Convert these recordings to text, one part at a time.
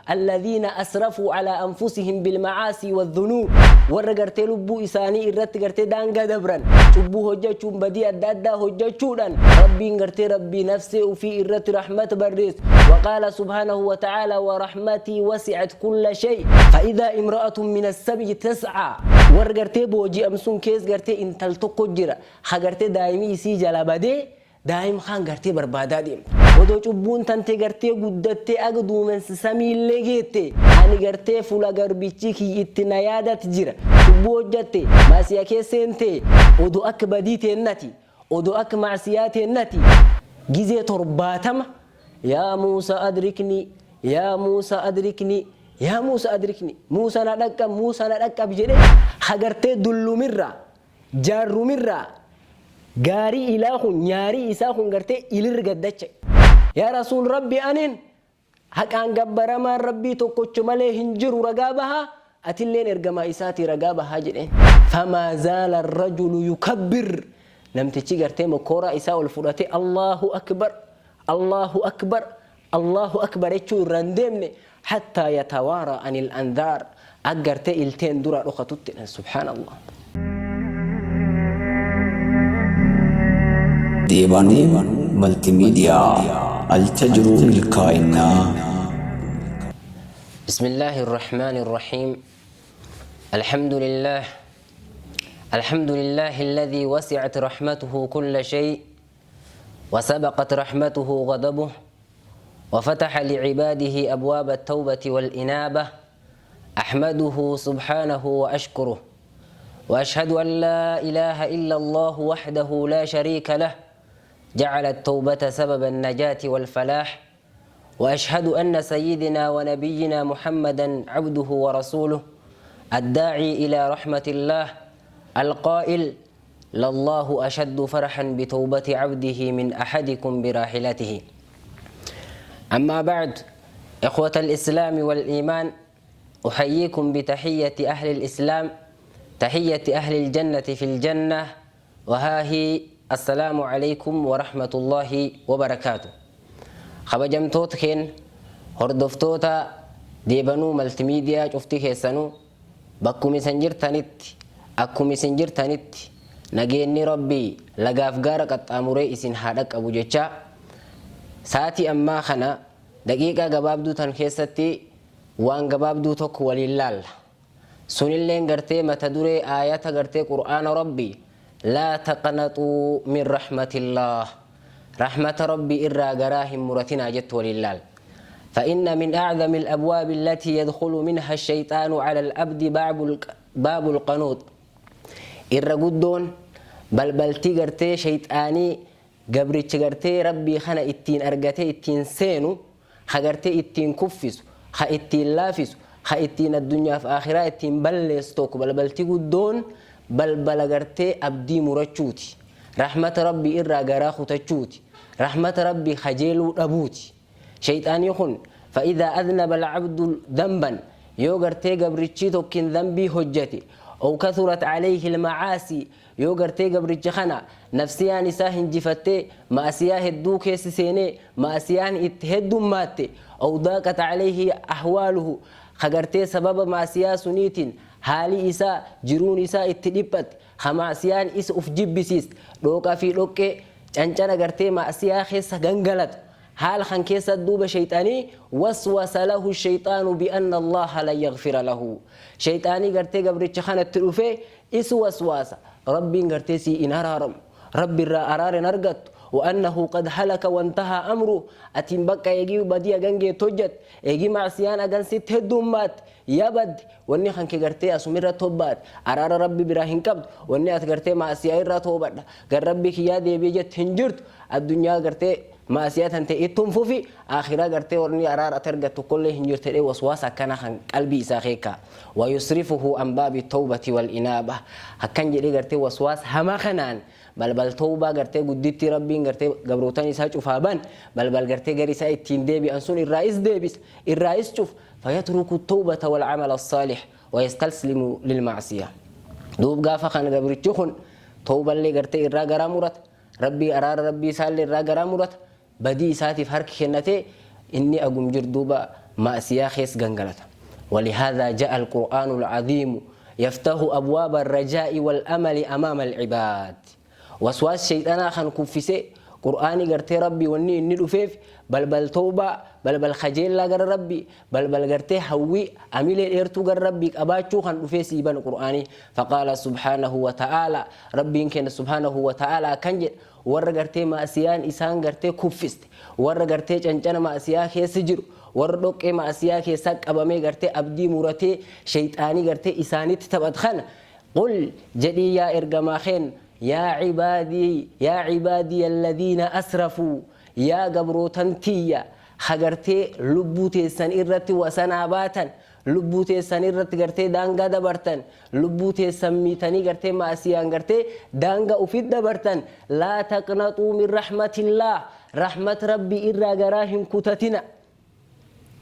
Alladhiina asrafuu alaa anfusihim bilmacaasii wadhunuub, warra gartee lubbuu isaanii irratti gartee daangaa dabran cubbuu hojjachuun, badii adda addaa hojjachuudhan. Rabbiin gartee Rabbii nafsee ufii irratti rahmata barreessu. Waqaala subhaanahu wa ta'aalaa: wa rahmatii wasi'at kulla shay. Fa'idhaa imra'atun min assabyi tas'aa, warra gartee booji'am sun keessa gartee intal tokko jira ha gartee daa'imii isii jala badee, daa'im kaan gartee barbaadaa deemte. Odoo cubbuun tante gartee guddattee aga duumensa samiillee geette, ani gartee fula garbichi kiyya itti na yaadat jira. Cubbuu hojjatte, maasiya keessa seente, odoo akka badii teennati, odoo akka maasiyaa teennati, gizee 70 yaa Muusa adrikni, yaa Muusa adrikni, yaa Muusa adrikni, Muusa na dhaqqab, Muusa na dhaqqab jedhe, ha gartee dullumirraa, jaarrumirraa gaarii ilaa kun nyaarii isaa kun gartee ilirra gaddacha'e. Yaa Rasuul Rabbi, anin haqaan gabbaramaan Rabbii tokkocha malee hin jiru ragaa bahaa, atilleen ergamaa isaatii ragaa bahaa jedheen. Famaa zaala rajulu yukabbir, namtichi gartee mokkooraa isaa ol fudhatee Allahu akbar, Allahu akbar, Allahu akbar jechuu irraa hin deemne, hattaa yatawaaraa anil anzaar, akka gartee ilteen duraa dhokatutti. Subhaanallah. Deebanuu Maltiimiidiyaa alcha jiruu milkaa'innaa. بسم الله الرحمن الرحيم. الحمد لله، الحمد لله الذي وسعت رحمته كل شيء، وسبقت رحمته غضبه، وفتح لعباده أبواب التوبة والإنابة. أحمده سبحانه وأشكره، وأشهد أن لا إله إلا الله وحده لا شريك له، جعل التوبة سبب النجاة والفلاح، وأشهد أن سيدنا ونبينا محمدا عبده ورسوله الداعي إلى رحمة الله، القائل: لله أشد فرحا بتوبة عبده من أحدكم براحلته. أما بعد، إخوة الإسلام والإيمان، أحييكم بتحية أهل الإسلام، تحية أهل الجنة في الجنة، وها هي: السلام عليكم ورحمة الله وبركاته. Kabajamtoota keen, hordoftoota Deebanuu Maltimiidiyaa cufti keessanuu, bakkuma isin jirtanitti, akkuma isin jirtanitti, nageenyi Rabbii lagaaf gaara qaxxaamuree isin haa dhaqqabu jechaa, sa'aatii ammaa kana daqiiqaa gabaabduu tan keessatti waan gabaabduu tokko waliin laalla. Sunilleen gartee mata duree aayata gartee Qur'aana Rabbii: laa taqnaxuu min rahmatillaah, rahmata Rabbii irraa garaa hin muratinaa jettu waliin laalla. فإن من أعظم الأبواب التي يدخل منها الشيطان على العبد باب القنوط. Irra guddoon balbaltii gartee shayxaanii gabrichi gartee Rabbii kana ittiin argatee ittiin seenu, ha gartee ittiin kuffisu, ha ittiin laafisu, ha ittiin addunyaaf akhiraa ittiin balleessu tokko, balbaltii guddoon balbala gartee abdii murachuuti, rahmata Rabbii irraa garaa kutachuuti, rahmata Rabbii kajeeluu dhabuuti. Shayxaanii kun فإذا أذنب العبد ذنبا, yoo gartee gabrichi tokkin dhanbii hojjate, أو كثرت عليه المعاصي, yoo gartee gabrichi kana nafsiyaan isaa hinjifattee ma'asiyaa hedduu keessa seenee ma'asiyaan itti heddummaatte, أو ضاقت عليه أحواله, ka gartee sababa ma'asiyaa suniitiin haali isaa, jiruun isaa itti dhiphatte, ha ma'asiyaan isa uf jibbisiiste, dhooqaa fi dhoqqee cancana gartee ma'asiyaa keessa gangalatu, haala kan keessa duuba shayxaanii وسوس له الشيطان بأن الله لن يغفر له. Shayxaanii gartee gabricha kanatti dhufee isu waswaasa: Rabbiin gartee sii in araaramu, Rabbi irraa araara hin argattu, وأنه قد هلك وانتهى أمره, atiin bakka eegii badii hagan geettu hojjat, eegii macsiyaan hagan sitti heddummaat yabad, wanni kan kee gartee asumirra tobbaat, araara Rabbi biraa hin qabdu, wanni ati gartee maasiyaa irraa toobadha, gar Rabbi kiyyaa deebi'ee jette hin jirtu. Addunyaa gartee maasiyaa tan ta'e ittuun fufi, akhiraa gartee warni araara ati argattu tokkollee hin jirtu jedhee waswaasa akkana kan qalbii isaa keekkaa. ويصرفه عن باب التوبة والإنابة, akkan jedhee gartee waswaasa hamaa kanaan balbal tawbaa gartee gudditti Rabbiin gartee gabrootan isaa cufaa ban, balbal gartee gar isaa ittiin deebi'an sun irraa is deebisa, irraa is cuf. فيترك التوبة والعمل الصالح ويستسلم للمعصية. Duub gaafa kana gabrichi kun tawballee gartee irraa garaa murata, Rabbii araara Rabbii isaallee irraa garaa murata, badii isaatiif harki kennatee inni agum jiru duuba. Ma'siyaa keessa gangalata. ولهذا جاء القرآن العظيم يفتح أبواب الرجاء والأمل أمام العباد. وسواس شيطانا خان كفسي قرآني غرتي ربي وني إني دفيف بل توبة بل خجيل لا غر ربي بل غرتي هوي أميل إرتو غر ربي أباتشو خان دفيسي بان قرآني. فقال سبحانه وتعالى ربي إن كان سبحانه وتعالى كنجد ور غرتي مأسيان إسان غرتي كفست ور غرتي چنچن مأسيا خيس جرو ور دوقي مأسيا خيس قبمي غرتي أبدي مرتي شيطاني غرتي إساني تتبدخن. قل جدي يا إرجماخين يا عبادي يا عبادي الذين أسرفوا يا قبروتنتيا خغرتي لبوتي سن إرتي وسناباتا لبوتي سن إرتي غرتي دانغا دبرتن لبوتي سميتني غرتي مأسيان غرتي دانغا أفيد دبرتن. لا تقنطوا من رحمة الله رحمة ربي إرى غراهم كتتنا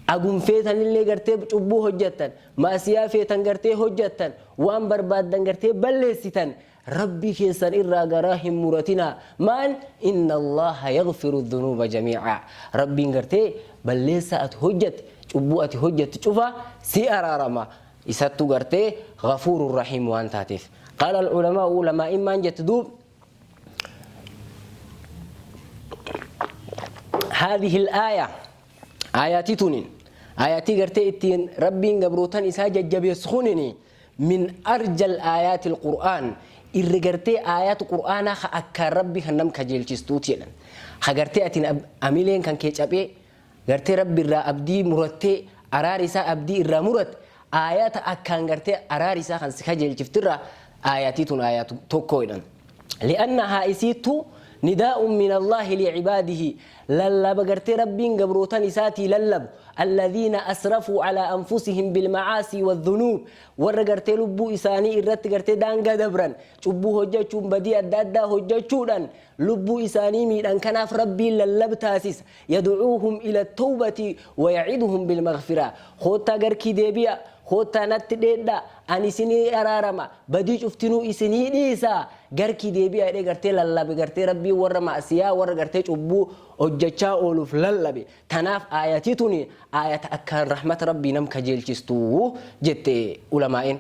أقوم فيتن اللي غرتي بچبو هجتن مأسيا فيتن غرتي هجتن وان بربادن غرتي بلسيتن ربي كيسان إرى غراهم مرتنا مان إن الله يغفر الذنوب جميعا. ربي غرتي بل ليس أتهجت چبو أتهجت چوفا سي أرارما إساتو غرتي غفور الرحيم وان تاتف. قال العلماء لما إمان جتدوب هذه الآية آياتي تونين آياتي غرتي اتين ربي غبروتان إسا ججب يسخونني من أرجل آيات القرآن إرغرتي آيات القرآن أكا ربي خنم كجيلچستوت يدن خغرتي أتين أميلين كان كيچابي غرتي ربي را أبدي مرتي أراريسا أبدي إرا مرت آيات أكا غرتي أراريسا خن سكجيلچفترا آياتي تون آيات توكو يدن لأنها إسيتو نداء من الله لعباده للب غرتي ربي غبروتان إساتي للب الذين أسرفوا على أنفسهم بالمعاصي والذنوب ورغرتي لبو إساني إرت غرتي دانغا دبران چبو هجچون بدي أدادا هجچودان لبو إساني ميدان كناف ربي للب تاسيس يدعوهم إلى التوبة ويعدهم بالمغفرة. خوتا غركي ديبيا خوتا نت ديدا أني سني أرارما بدي شفتنو إسني ديسا غركي ديبيا إيه غرتي للب غرتي ربي ور معصية ور غرتي چبو هجچا أولف للب تناف آياتي توني آية أكان رحمة ربي نم كجيلچستو جت علماء.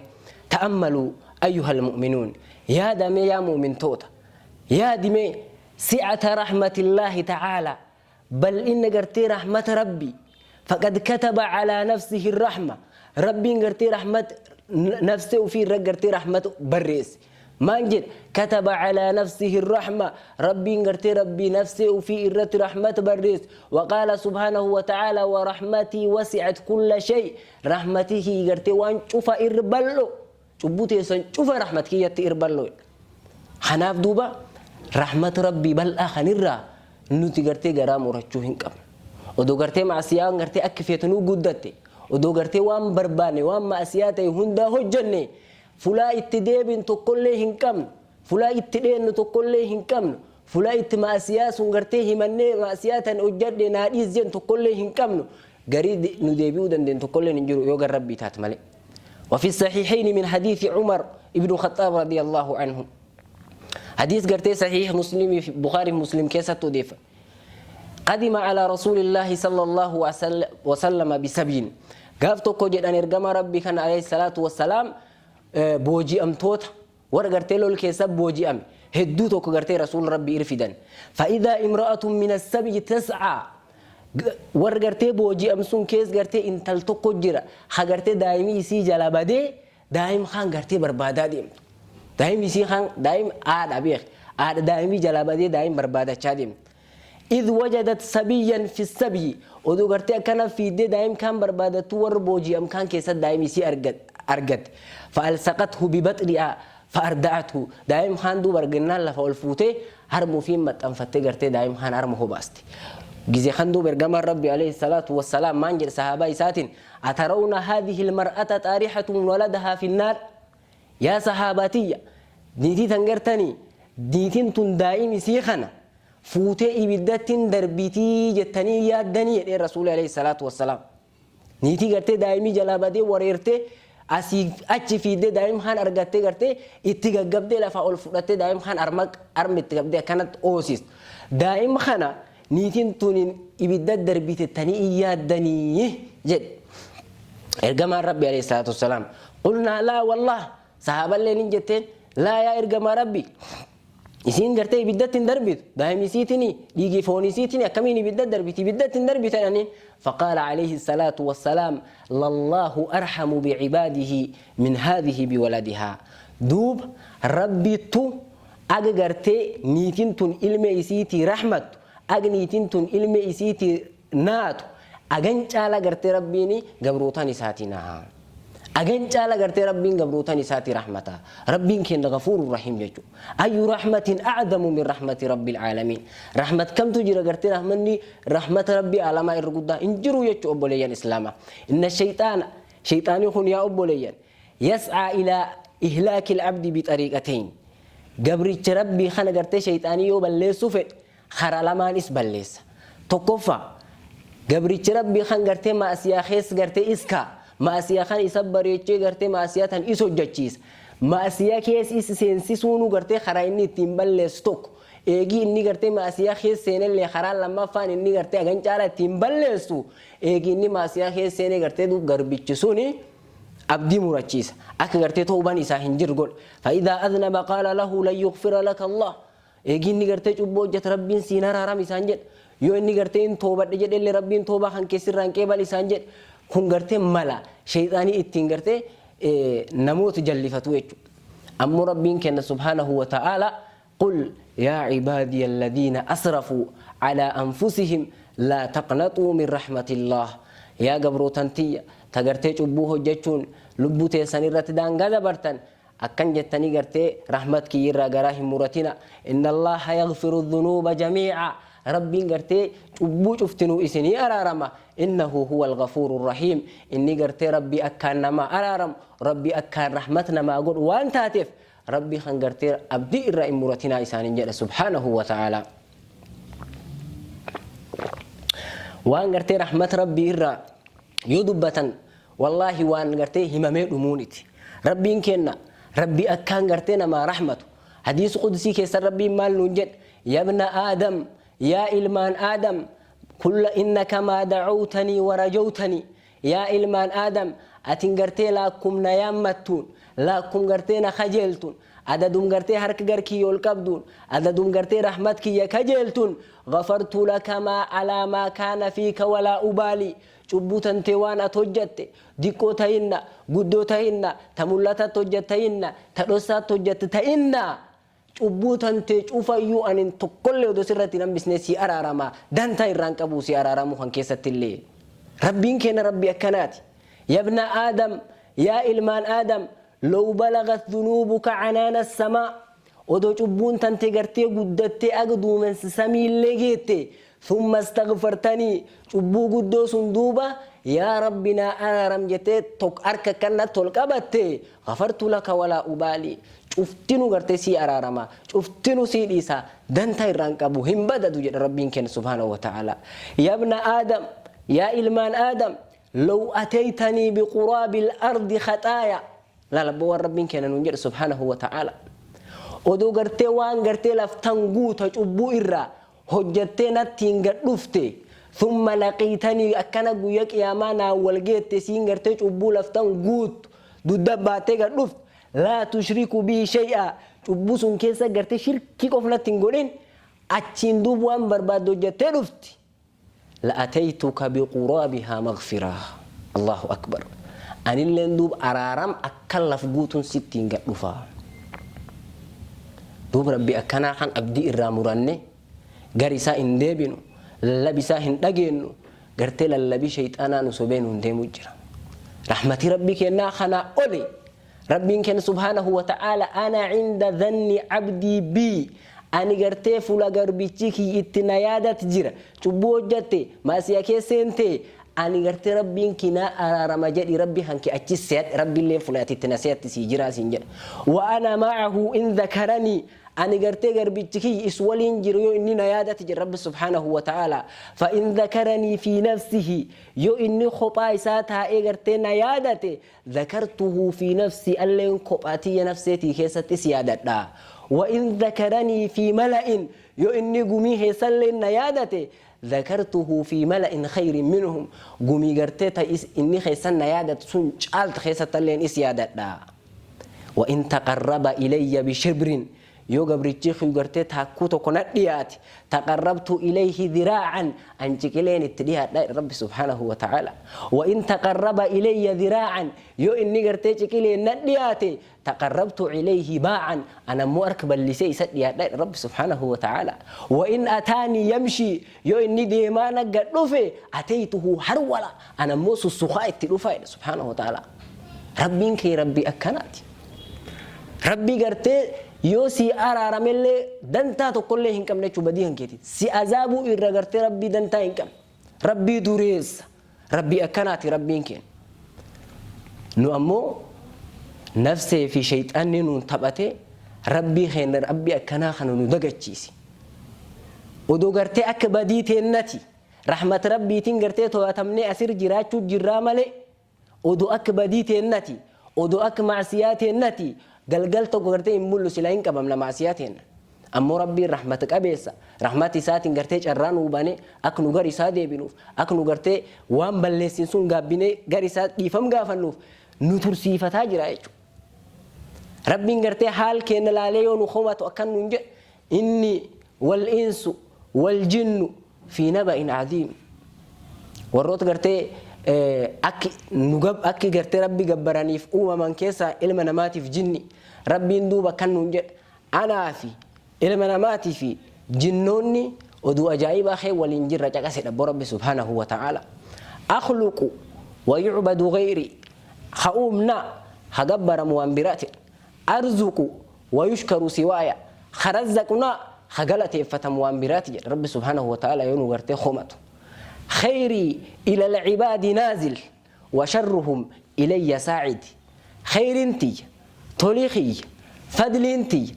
تأملوا أيها المؤمنون يا دمي يا مؤمن توتا يا دمي سعة رحمة الله تعالى بل إن قرتي رحمة ربي فقد كتب على نفسه الرحمة. ربي قرتي رحمة نفسه في رقرتي رحمة بريس مانجد كتب على نفسه الرحمة ربي قرتي ربي نفسه في إرة رحمة بريس. وقال سبحانه وتعالى ورحمتي وسعت كل شيء رحمته قرتي وان شوف إربلو شبوتي سن شوف رحمتك يتي إربلو حناف دوبا رحمة ربي بل آخنرا نوتي قرتي قرام ورچوهن قبل ودو قرتي معصيان قرتي أكفيتنو قدتي ودو قرتي وان برباني وان معصياتي هندا هجني فلا اتديبن تقول هنكم فلا اتدين تقول هنكم فلا اتماسيا سونغرتي همني ماسياتا اجد ناديز جن تقول هنكم غريد نديبيو دندن تقول نجرو يوغ ربي تاتملي. وفي الصحيحين من حديث عمر ابن الخطاب رضي الله عنه حديث غرتي صحيح مسلم في بخاري مسلم كيسة تضيف قدم على رسول الله صلى الله وسلم بسبين قافتو كوجد أن يرجم ربي كان عليه الصلاة والسلام بوجي أم توت ورغرتي لول كيسب بوجي أم هدو توك غرتي رسول ربي إرفدان. فإذا امرأة من السبي تسعى ورغرتي بوجي أم سون كيس غرتي انتل توكو جرا خغرتي دايمي سي جلابدي دايم خان غرتي بربادا ديم دايم سي خان دايم آد أبيخ آد دايمي جلابدي دايم بربادا شاديم. إذ وجدت سبيا في السبي ودو غرتي كان في دي دايم كان بربادا تور بوجي أم كان كيس دايمي سي أرقد فألصقته ببطنها فأردعته دايم خان دو برجنا لفولفوته هرمو في مت أنفتي قرتي دايم خان هرمو هو باستي جزي خان دو برجم الربي عليه الصلاة والسلام مانجل صحابة ساتن أترون هذه المرأة طارحة ولدها في النار يا صحابتي ديتي تنقرتني ديتين تن دايم سيخنا فوتي إبدتين دربيتي جتني يا دنيا الرسول عليه الصلاة والسلام نيتي قرتي دايمي جلابدي وريرتي asii achi fiidee daa'im kaan argattee gartee itti gaggabdee lafa ol fudhattee daa'im kaan arma itti qabdee akkanatti oosistu. Daa'im kana niitiin tuniin ibidda darbitettanii hin yaaddanii Jedhe ergamaan Rabbi alayhi salaatu wassalaam. Qulnaa laa wallaah, sahaaballeen hin jetteen, laa yaa ergamaa Rabbi, isiin gartee ibiddatti hin darbitu, daa'im isiitini, dhiigi foon isiitini, akkamiin ibidda darbiti, ibiddatti hin darbitu jedhaniin. Faqaala alayhi salaatu wassalaam, lallaahu arhamu bicibaadihi min haadhihi biwaladihaa. Duuba Rabbittu aga gartee niitin tun ilme isiitii rahmattu, aga niitin tun ilme isiitii naatu, agan caala gartee Rabbiin gabrootan isaatii naha. Agan caala gartee Rabbiin gabrootan isaatii rahmata. Rabbiin keenya Ghafuurur Rahiim jechuudha. Ayyu rahmatin a'zamu min rahmati Rabbil aalamiin. Rahmat kamtu jira gartee rahmanni rahmata Rabbii aalamaa irra guddaa hin jiru jechuudha, obboleeyyan Islaamaa. Inna shayxaana, shayxaanii kun yaa obboleeyyan, yas'aa ilaa ihlaakil abdi bixariiqatayn. Gabricha Rabbii kana gartee shayxaanii yoo balleessuu fedhe karaa lamaanis balleessa. Tokkoffaa, gabrichi Rabbii kan gartee ma'asiyaa keessa gartee iskaa ma'asiyaa kan isa bareechee gartee ma'asiyaa tan is hojjachiisa. Ma'asiyaa keessa is seensisuunuu gartee karaa inni ittiin balleessu tokko. Eegii inni gartee ma'asiyaa keessa seenellee, karaan lammaffaan inni gartee hagan caalaa ittiin balleessu, eegii inni ma'asiyaa keessa seenee gartee duub garbichi suni abdii murachiisa. Akka gartee tawbaan isaa hin jirre godha. Fa'idaa aznaba qaala lahu lan yughfira laka Allah. Eegii inni gartee cubbuu hojjete, Rabbiin siin araaram isaan jedha. Yoo inni gartee hin toobadhe jedhellee, Rabbiin toobaa kan keessirraa hin qeebal isaan jedha. Kun gartee mala sheexaanii ittiin gartee namoota jallifatu jechuudha. Ammoo Rabbiin kenna subhaanahu wa ta'aala, qul yaa cibaadiya alladhiina asrafuu calaa anfusihim laa taqnaxuu min rahmatillah. Yaa gabrootan tiyya ta gartee cubbuu hojjechuun lubbuu teessan irratti daangaa dabartan, akkan jettanii gartee rahmat kiyyirraa garaa hin muratina. Inna Allaha yaghfiru dhunuuba jamii'a. Rabbiin gartee cubbuu cuftinuu isinii araarama. Innahu huwa alghafuuru rahiim. Inni gartee Rabbii akkaan namaa araaramu, Rabbii akkaan rahmat namaa godhu waan taateef, Rabbii kan gartee abdii irraa hin muratinaa isaanin jedha subhaanahu wa ta'aalaa. Waan gartee rahmat Rabbii irraa yoo dubbatan, wallaahi waan gartee himamee dhumuuniti. Rabbiin kenna Rabbii akkaan gartee namaa rahmatu. Hadiis qudsii keessa Rabbiin maal nuun jedha? Yabna Aadam, yaa ilmaan Aadam, kulla innaka maa dacawtanii warajawtanii. Yaa ilmaan Aadam, atin gartee laakkum na yaammattuun, laakkum gartee na kajeeltuun, adadum gartee harka gar kiyya ol qabduun, adadum gartee rahmat kiyya kajeeltuun, ghafartu laka maa alaa maa kaana fiika walaa ubaalii. Cubbuu tantee waan at hojjatte, diqqoo ta'inna, guddoo ta'inna, ta mul'atatti hojjatte ta'inna, ta dhossaatti hojjatte ta'inna, cubbuu tantee cufayyuu anin tokkollee odoo sirratti hin hambisnee sii araarama, dantaa irraan qabuu sii araaramuu kan keessatti illee. Rabbiin keenya Rabbii akkanaati. Yabna Aadam, yaa ilmaan Aadam, low balagat dhunuubuka canaana samaa, odoo cubbuun tante gartee guddattee aga duumensa samiillee geette, thumma astaghfartanii, cubbuu guddoo sun duuba yaa Rabbi naa araaram jettee tok harka akkannatti ol qabatte, ghafartu laka walaa ubaalii. Cuftinu gartee sii araarama, cuftinu sii dhiisa, dantaa irraan qabu, hin badadu jedha Rabbiin keenya subhaanahu wa ta'ala. Yabna Aadam, yaa ilmaan Aadam, low ataytanii biquraabil ardi khaxaaya. Laala abboo waan Rabbiin keenya nuun jedhe subhaanahu wa ta'ala. Odoo gartee waan gartee laftan guuta cubbuu irraa hojjattee nattiin gad dhufte, thumma laqiitanii, akkana guyya qiyaamaa naan wal geette, siin gartee cubbuu laftan guuttu dudda baattee gad dhufte, laa tushriku bii shay'a, cubbuu sun keessa gartee shirkii qof natti hin godhin, achiin duub waan barbaadde hojjattee dhufti, la'ataytuka biquraabihaa maghfiraa. Allahu akbar. Anilleen duub araaram akkan laf guutuun sittiin gad dhufaa. Duub Rabbi akkanaa kan abdii irraa muranne gar isaa hin deebinu, lallabi isaa hin dhageennu, gartee lallabii shayxaanaa nu sobee nuun deemuu jira. Rahmatii Rabbi kennaa kanaa oli. Rabbiin kenna subhaanahu wa ta'aala, ana cinda dhanni abdii bii. Ani gartee fuula garbichi kiyya itti na yaadat jira. Cubbuu hojjatte, maasiya keessa seente, ani gartee Rabbiin kinaa araarama jedhi, Rabbi hanke achi se'adhe, Rabbiillee fuula ati itti na se'atti sii jiraa siin jedha. Wa ana ma'ahu in dhakaranii. Ani gartee garbichi kiyya is waliin jiru yoo inni na yaadate jedha Rabbi subhaanahu wa ta'aala. Fa in dhakaranii fi nafsihi, yoo inni kophaa isaa taa'ee gartee na yaadate, dhakartuhu fi nafsi, alleen kophaa tiyya nafseetii keessattis yaadadha. Wa in dhakaranii fi mala'in, yoo inni gumii keessallee na yaadate, Dhakartuhu fi mala'in khayrin minhum, gumii gartee ta inni keessan na yaadatu sun caaltu keessattalleen is yaadadha. Wa in taqarraba ilayya bishibrin, yoo gabrichi kiyu gartee taakkuu tokko na dhiyaate, taqarrabtu ilayhi dhiraa'an, an ciqileen itti dhiyaadha jedhe Rabbi subhaanahu wa ta'aala. Wa in taqarraba ilayya dhiraa'an, yoo inni gartee ciqileen na dhiyaate, taqarrabtu ilayhi baa'an, an ammoo harka bal'isee isa dhiyaadha jedhe Rabbi subhaanahu wa ta'aala. Wa in ataanii yamshii, yoo inni deemaa na gad dhufe, ataytuhu harwala, an ammoo sussukaa itti dhufa jedhe subhaanahu wa ta'aala. Rabbiin kee Rabbi akkanaati. Rabbi gartee yoo sii araaramellee dantaa tokkollee hin qabne jechuu badii kan keeti. Si azaabuu irra gartee Rabbii dantaa hin qabne. Rabbii dureessa. Rabbii akkanaati Rabbiin keenya. Nu ammoo nafsee fi shayxaanni nuun taphatee Rabbii keenya Rabbii akkanaa kana nu dagachiise. Odoo gartee akka badii teennati rahmat Rabbiitiin gartee to'atamnee asir jiraachuu jirraa malee, odoo akka badii teennati, odoo akka ma'siyaa teennati, galgal tokko gartee hin bullu silaa hin qabamna ma'siyaa teenna. Ammoo Rabbiin rahmata qabeessa, rahmata isaatiin gartee carraa nuu bane akka nu gar isaa deebinuuf, akka nu gartee waan balleessin sun gaabbinee gar isaa dhiifam gaafannuuf nu tursiifataa jira jechuudha. Rabbiin gartee haal keenna laalee yoo nu komatu akkan nuun jedhe, inni wal insu wal jinnu fi naba'in aziim. Warroota gartee akki nu akki gartee Rabbi gabbaraniif uumaman keessaa ilma namaatiif jinni. Rabbiin duuba akkan nuun jedha, anaa fi ilma namaatii fi jinnoonni oduu ajaa'ibaa kee waliin jirra caqase dhabbo Rabbi subhaanahu wa ta'aala. Akhluqu wa yu'badu ghayri, ha uumna ha gabbaramu waan biraati. Arzuqu wa yushkaru siwaaya, ha razzaqna ha galateeffatamu waan biraati jedha Rabbi subhaanahu wa ta'aala yoo nu gartee komatu. Khayrii ila al-ibaadi naazil wa sharruhum ilayya saa'id. Khayriin tiyya, tolii kiyya, fadliin tiyya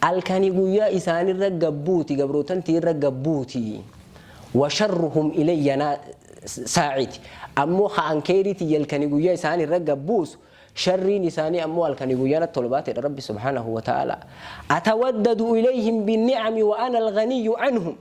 alkanii guyyaa isaanirra gabbuuti, gabrootan tiyyarra gabbuuti. Wa sharruhum ilayya saa'id. Ammoo ha an khayrii tiyya alkanii guyyaa isaanirra gabbuusu, sharriin isaanii ammoo halkanii guyyaa natti ol baateedha Rabbi subhaanahu wa ta'aala. Atawaddadu ilayhim binni'ami wa ana al-ghaniyyu anhum.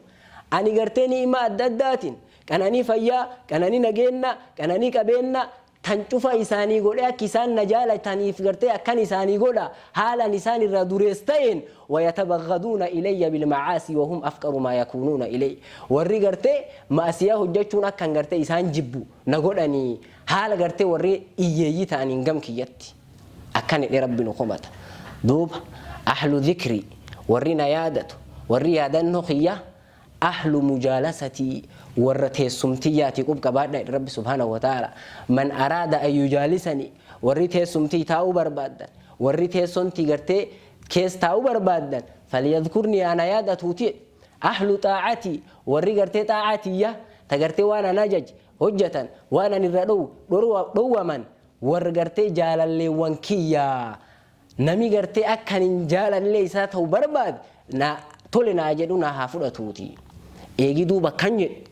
Ani gartee ni'ima adda addaatiin, qananii fayyaa, qananii nageenna, qananii qabeenna, tan cufa isaanii godhee akka isaan na jaalataniif gartee akkan isaanii godha haalaan isaan irraa durees ta'een, wayatabaghaduuna ilayya bilmacaasii wahum afqaru maa yakuunuuna ilay. Warri gartee ma'asiyaa hojjechuun akkan gartee isaan jibbu na godhanii haala gartee warri iyyeeyyii ta'aniin gam kiyyatti akkan jedhee Rabbi nu komata. Duuba ahlu dhikrii, warri na yaadatu, warri yaadannoo kiyya, ahlu mujaalasatii, warra teessumtiyyaatii qub qabaadha jedhe Rabbi subhaanahu wa ta'aala. Man araada an yujaalisanii, warri teessumtii taa'uu barbaaddan, warri teessontii gartee kees taa'uu barbaaddan, falyadhkurnii, ana yaadatuuti jedhe. Ahlu xaacatii, warri gartee xaacaa tiyya ta gartee waan an ajaje hojjatan, waan an irra dhowu dhowwaman, warra gartee jaalalleewwan kiyya. Nami gartee akka anin jaalallee isaa ta'u barbaade na tole naa jedhu na haa fudhatuuti. Eegi duuba akkan jedhe,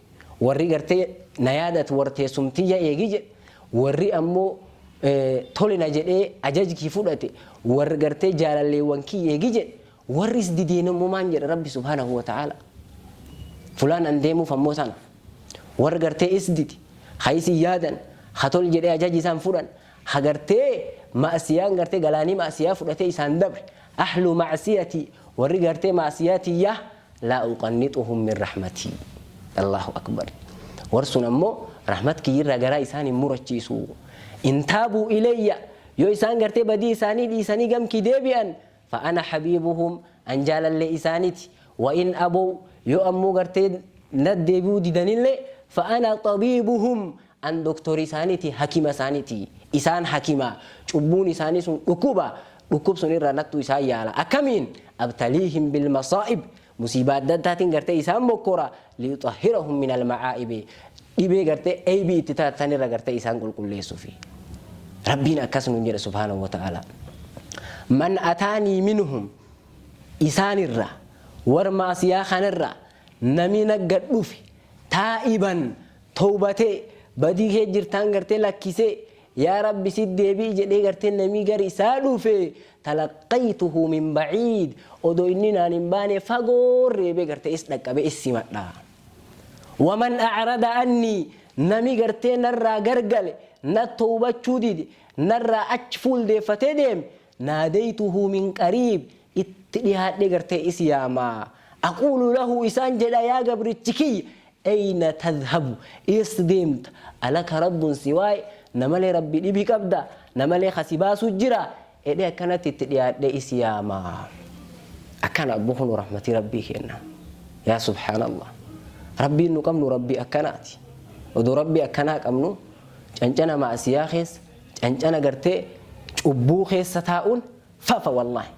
warri gartee na yaadatu warra teessumtiyya eegi jedhe, warri ammoo tole na jedhee ajajkii fudhate warra gartee jaalalleewwan kiyya eegi jedhe, warri is dideen ammoo maan jedha Rabbi subhaanahu wa ta'aala? Fulaan an deemuuf ammoo tana. Warra gartee is dide, ha isin yaadan, ha tol jedhee ajaji isaan fudhan, ha gartee ma'siyaan gartee galaanii ma'siyaa fudhatee isaan dabre, ahlu ma'siyati, warri gartee ma'siyaa tiyya, laa uqannixuhum min rahmatii. Allahu akbar. War sun ammoo rahmat kiyyirraa garaa isaan hin murachiisu. In taabuu ilayya, yoo isaan gartee badii isaanii dhiisanii gamkii deebi'an, fa ana habiibuhum, an jaalallee isaaniti. Wa in abow, yoo ammoo gartee nat deebi'uu didanillee, fa ana xabiibuhum, an doktori isaaniti, hakima isaaniti. Isaan hakima, cubbuun isaanii sun dhukkuba, dhukkub sun irraa nattu isaan yaala. Akkamiin? Abtaliihim bilmasaa'ib, musiibaa adda addaatiin gartee isaan mokkora, liyuxahhirahum min alma'aa'ibi, dhibee gartee eybii itti taatan irra gartee isaan qulqulleessufi. Rabbiin akkas nuun jedhe subhaanahu wa ta'ala. Man ataanii minhum, isaanirra war maasiyaa kanarra nami nagga dhufe, taa'iban, towbatee, badii kee jirtaan gartee lakkisee, yaa Rabbi sit deebi'i jedhee gartee namii gar isaa dhufe, talaqqaytuhu min ba'iid, odoo inni naan hin baane fagoo reebee gartee is dhaqqabee is simadha. Waman a'rada annii, nami gartee narraa gargale, na towbachuu dide, narraa achi fuuldeeffatee deeme, naadaytuhu min qariib, itti dhihaadhee gartee is yaama. Aquulu lahu, isaan jedha, yaa gabrichi kiyya, ayna tadhhabu, eessa deemta? Alaka rabbun siwaay, namalee rabbi dhibii qabda? Namalee kasi baasuu jira? Edhee akkanatti itti dhiyaadhee is yaama. Akkana abbo, kunu rahmatii rabbii kenna. Yaa subhaanallah, rabbiin nu qabnu rabbii akkanaati. Odoo rabbii akkanaa qabnu cancana maasiyaa keessa, cancana gartee cubbuu keessa taa'uun fafa. Wallaahi,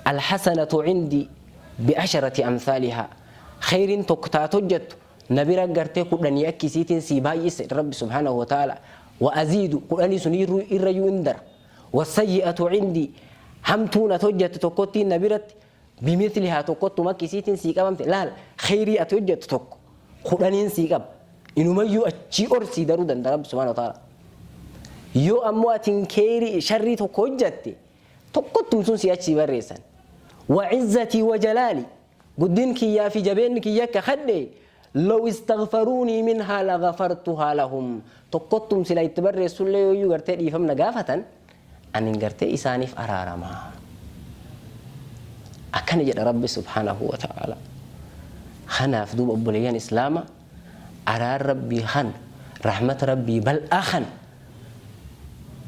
alhasanatu cindii bi'asharati amsaalihaa, kheyriin tokko taat hojjettu na bira gartee 10 akkisiitiin sii baay'ise rabbi subhaanahu wa ta'ala, wa aziidu, 10 sun irrayyuu hin dara. Wasayyi'atu cindii, hamtuun ati hojjettu tokkottiin na biratti bimithlihaa, tokkottuma akkisiitiin sii qabamte. Laal, kheyrii ati hojjettu tokko 10n sii qaba, inumayyuu achii ol sii daruu danda'a rabbi subhaanahu wa ta'ala. Yoo ammoo atin kheyrii sharrii tokko hojjette, tokkottum sun si achii barreessan. Wa izzatii wa jalaali, guddin kiyyaa fi jabeenni kiyya akka kadhe, law istaghfaruunii minhaa lagafartuhaa lahum, tokkottum sila itti barreessullee yooyyuu gartee dhiifamna gaafatan, anin gartee isaaniif araarama. Akkana jedha rabbi subhaanahu wa ta'ala. Kanaaf duuba obboleeyyan islaama, araar rabbii kan rahmata rabbii bal'aa kan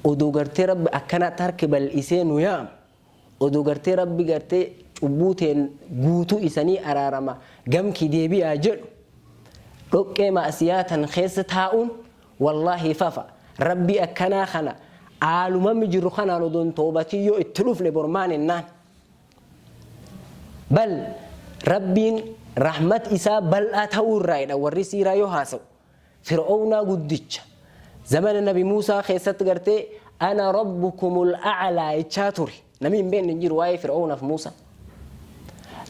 odoo gartee rabbi akkanatti harki bal'isee nu yaam, odoo gartee rabbi gartee cubbuu teen guutuu isanii araarama, gamkii deebi'aa jedhu, dhoqqee ma'asiyaa tan keessa taa'uun wallaahi fafa. Rabbii akkanaa kana aalumammi jirru kanaan odoon toobatii yoo itti dhufne bormaan ennaan. Bal rabbiin rahmat isaa bal'aa ta'uu irraayidha warri siiraa yoo haasa'u. Fir'oownaa guddicha zamana nabi Muusaa keessatti gartee ana rabbukumul a'laa jechaa ture. Namni hin beekne hin jiru waa'ee Fir'oownaaf Muusaa.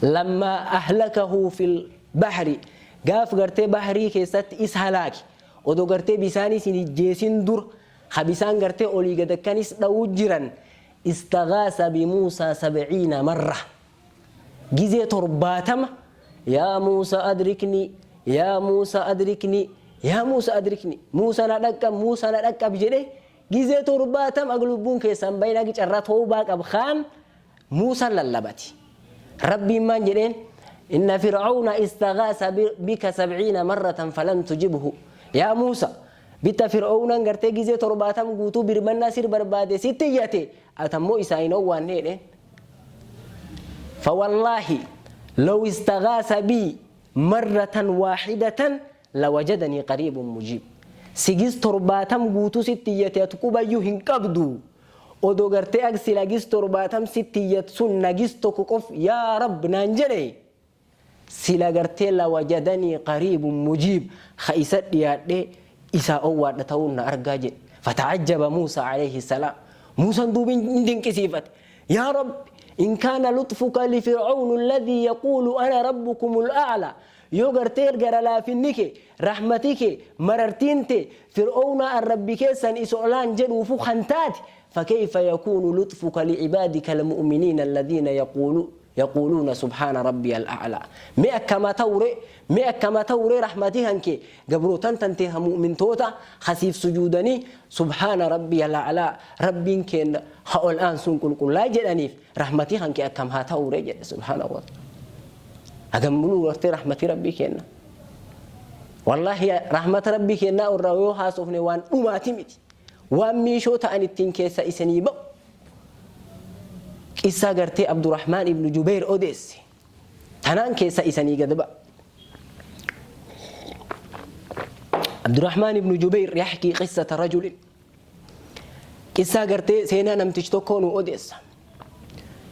Lammaa ahlakahu fil bahri, gaaf gartee bahrii keessatti is halaake, odoo gartee bisaanis hin ijjeesin dura, ha bisaan gartee olii gad akkanis dha'uu jiran, istaghaasa bi Muusaa 70 marra, gizee 70, yaa Muusa adrikni, yaa Muusa adrikni, yaa Muusa adrikni, Muusa na dhaqqab, Muusa na dhaqqab jedhe gizee 70. Ag lubbuun keessan bahin agi carraa toobaa qab kaan Muusaan lallabati. Rabbiin maan jedheen? Inna fir'auna istaghaasa bika 70 marratan falam tujibhu. Yaa Muusa, bitta fir'aunan gartee gizee 70 guutuu birmannaa sir barbaade, sitti iyyate, atammoo isaa hin owwaanne jedheen. Fawallaahi law istaghaasa bii marratan waahidatan lawajadanii qariibun mujiib. Sigis 70 guutuu sitti iyyate, ati qubayyuu hin qabdu. Odoo gartee ag sila gis 70 sitti iyyat sun nagis tokko qof yaa rabb naan jedhe, sila gartee lawajadanii qariibun mujiib, ka isa dhiyaadhe isaa owwaadha ta'uun na argaa jedhe. Fata'ajjaba Muusaa alayhi salaam. Muusaan duuba hin dinqisiifate. Yaa rabbi, in kaana luxfuka li fir'aunu alladhii yaquulu ana rabbukumul a'laa, yoo gartee gara laafinni kee, rahmati kee, marartiin tee fir'ownaa an rabbi keessan isa olaan jedhuufu kan taate, fakeyfa yakuunu luxfuka li'ibaadika almu'miniina alladhiina yaquuluuna subhaana rabbiya al'a'laa? Mee akkama ta'ure, mee akkama ta'ure rahmati kan kee gabrootan tantee ha mu'mintoota ha siif sujuudanii subhaana rabbiya al'a'laa, rabbiin keenna ha ol aansuun qulqullaa jedhaniif, rahmati kan kee akkam haa ta'ure jedhe subhaanahu wa ta'ala. Hagam muluu gartee rahmati rabbii keenna. Wallaahi rahmata rabbii keennaa irraa yoo haasofne waan dhumaati miti. Waan miishoo ta'an ittiin keessa isinii ba'u. Qissaa gartee Abdurrahmaan ibnu Jubeer odeesse. Tanaan keessa isanii gad ba'a. Abdurrahmaan ibnu Jubeer yaxkii qissata rajulin. Qissaa gartee seenaa namtichi tokkoo nu odeessa.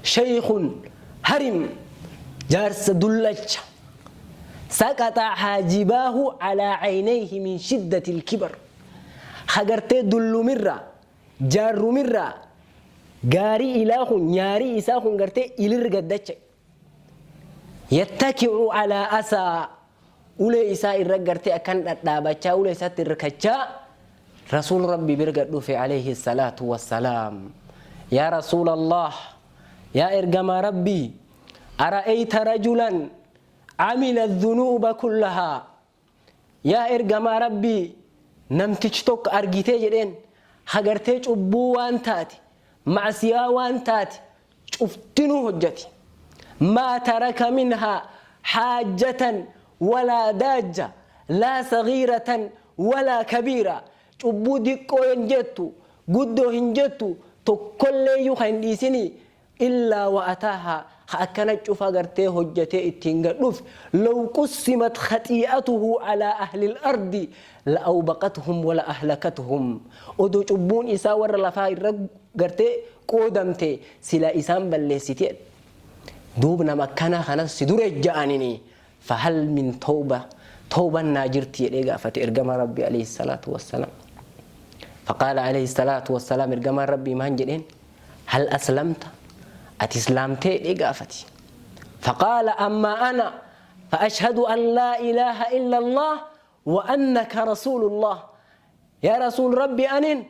Shaykhun harim, jaarsa dullacha. Saqaxa haajibaahu alaa caynayhi min shiddati ilkibar. Ha gartee dullumirraa, jaarrumirraa gaarii ilaa kun nyaarii isaa kun gartee ilirri gaddacha. Yattaki'u alaa asaa, ulee isaa irra gartee akkan dhadhaabachaa, ulee isaatti hirkachaa rasuul rabbi bira gad dhufe alayhi salaatu wassalaam. Yaa rasuul Allah, yaa ergamaa rabbii, ara'ayta rajulan amila dhunuuba kullahaa. Yaa ergamaa Rabbii, namtichi tokko argitee jedheen hagartee cubbuu waan taate, macsiyaa waan taate cuftinuu hojjate. Maa taraka minhaa haajjatan walaa daajja, laa sagiiratan walaa kabiira. Cubbuu diqqoo hin jettu, guddoo hin jettu, tokkolleeyyuu kan hin dhiisinii, illaa wa ataahaa, ka akkana cufa gartee hojjatee ittiin gad dhufe. Law qussimat khaxii'atuhu alaa ahlil ardi la awbaqathum wala ahlakathum. Odoo cubbuun isaa warra lafaa irra gartee qoodamte, sila isaan balleessiti jedhe. Duub nama akkanaa kanas si dura ejja'anini, fahal min tawba, tawban naa jirti jedhee gaafate ergamaa Rabbii alayhi salaatu wassalaam. Faqaala alayhi salaatu wassalaam, ergamaan Rabbii maan jedheen? Hal aslamta, ati islaamtee jedhee gaafate. Faqaala ammaa ana fa ashhadu an laa ilaaha illa Allah wa annaka rasuulullah. Yaa rasuul Rabbi, anin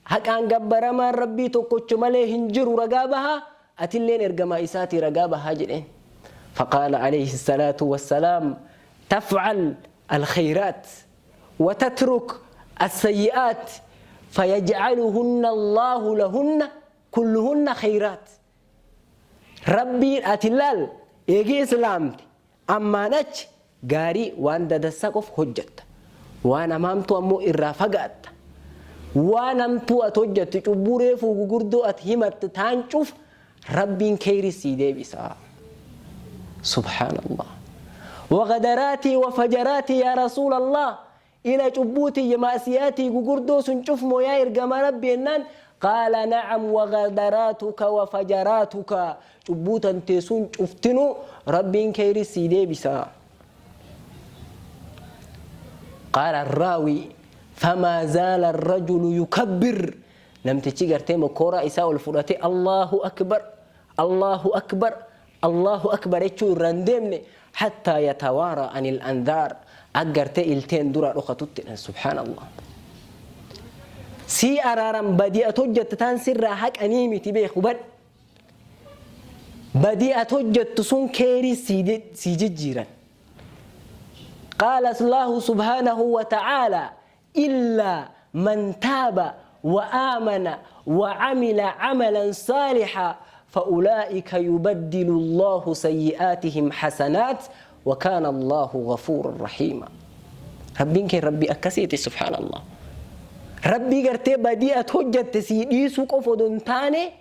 haqaan gabbaramaan Rabbii tokkocho malee hin jiru ragaa bahaa, atilleen ergamaa isaatii ragaa bahaa jedheen. Faqaala alayhi salaatu wassalaam, tafcal alkhayraat وتترك السيئات فيجعلهن الله لهن كلهن خيرات. Rabbiin ati laal, eegii islaamte ammaan achi gaarii waan dadassa qof hojjatta, waan hamaamtuu ammoo irraa fagaatta. Waan hamtuu ati hojjattu, cubbuu reefuu gugurdoo ati himatte taan cuf Rabbiin keyri sii deebisa. Subhaanallah. Wagadaraatii wafajaraatii yaa rasuulallah, ila cubbuu tiyya maasiyaatii gugurdoo sun cufmoo yaa ergamaa Rabbi jennaan, qaala na'am, wagadaraatuka wafajaraatuka, cubbuu tantee sun cuftinuu Rabbiin keyri sii deebisa. Qaala arraawi, famaa zaala arrajulu yukabbir, namtichi gartee mokkooraa isaa ol fudhate Allahu akbar, Allahu akbar, Allahu akbar jechuu irraa hin deemne, hattaa yatawaara anil andaar, akka gartee ilteen dura dhokatutti. Subhaanallah. Sii araaran, badii ati hojjette taan sirraa haqanii miti, beeku hubadhu. Badii ati hojjettu sun keerii sii jijjiiran. Qaala Allahu subhaanahu wa ta'aala, illaa man taaba wa aamana wa camila camalan saalixa fa ulaa'ika yubaddilu Allahu sayyi'aatihim xasanaat wa kaana Allahu gafuuran rahiima. Rabbiin kee Rabbii akkasiiti, subhaanallah. Rabbii gartee badii ati hojjatte sii dhiisuu qofa odoo hin taane,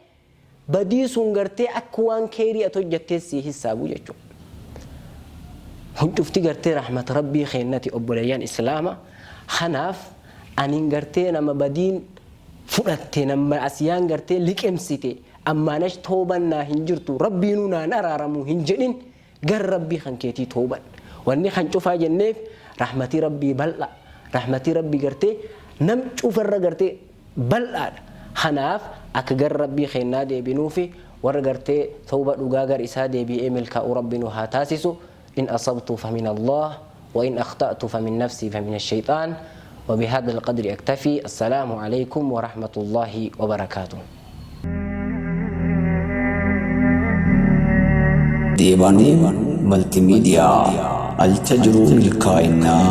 badii sun gartee akka waan keerii ati hojjattee sii hisaabu jechuudha. Kun cufti gartee rahmata Rabbii keennati, obboleeyyan Islaama. Kanaaf anin gartee nama badiin fudhatte, nama asiyaan gartee liqimsite, ammaan achi tooban naa hin jirtu, Rabbiinuu naan araaramu hin jedhin. Gar Rabbii kan keetii tooban. Wanni kan cufaa jenneef rahmatii Rabbii bal'a. Rahmatii Rabbii gartee nam cufarra gartee bal'aadha. Kanaaf akka gar Rabbii keennaa deebinuufi warra gartee tawba dhugaa gar isaa deebi'ee milkaa'u Rabbi nu haa taasisu. In asabtu famin Allah wa in akhta'tu famin nafsii famin ash-shayxaan. وبهذا القدر أكتفي. السلام عليكم ورحمة الله وبركاته. Deebaanuu Maltiimiidiyaa alcha jiruu milkaa'inaa.